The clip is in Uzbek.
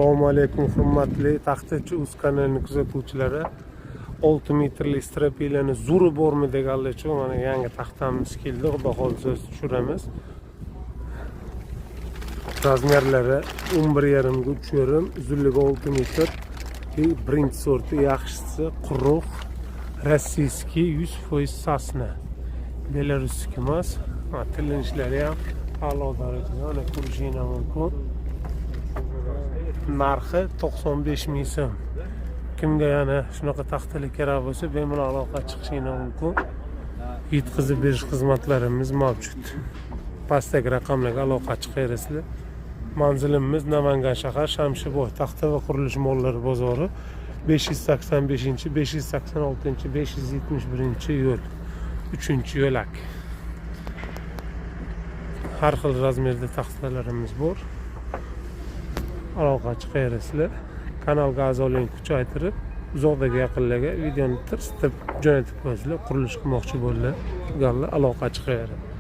Assalomu alaykum, hurmatli Taxtachi uz kanalini kuzatuvchilari. 6 metrli stropilani zo'ri bormi deganlar uchun mana yangi taxtamiz keldi. Xudo xohlasa, tushiramiz. Razmerlari 11,5 ga 3,5, uzunligi 6 metr. И birinchi sorti, yaxshisi, quruq, российский, 100% сосна. Белорусский emas. Ha, tilinishlari ham a'lo darajada. Mana, ko'rishinglar mumkin. Narxi 95 ming so'm. Kimga yana shunaqa taxtalar kerak bo'lsa, bemalol aloqa chiqishinglar mumkin. Yetkazib berish xizmatlarimiz mavjud. Pastdagi raqamlarga aloqa chiqaverasizlar. Manzilimiz Namangan shahar, Shamshiboy, taxta va qurilish mollari bozori, 585, 586, 571 yo'l, 3 yo'lak. Har xil razmerda taxtalarimiz bor. Aloqa chiqaverasizlar. Kanalga a'zolikni kuchaytirib, uzoqdagi yaqinlarga videoni tirsitib jo'natib qo'yasizlar. Qurilish qilmoqchi bo'lganlar aloqa chiqaveradi.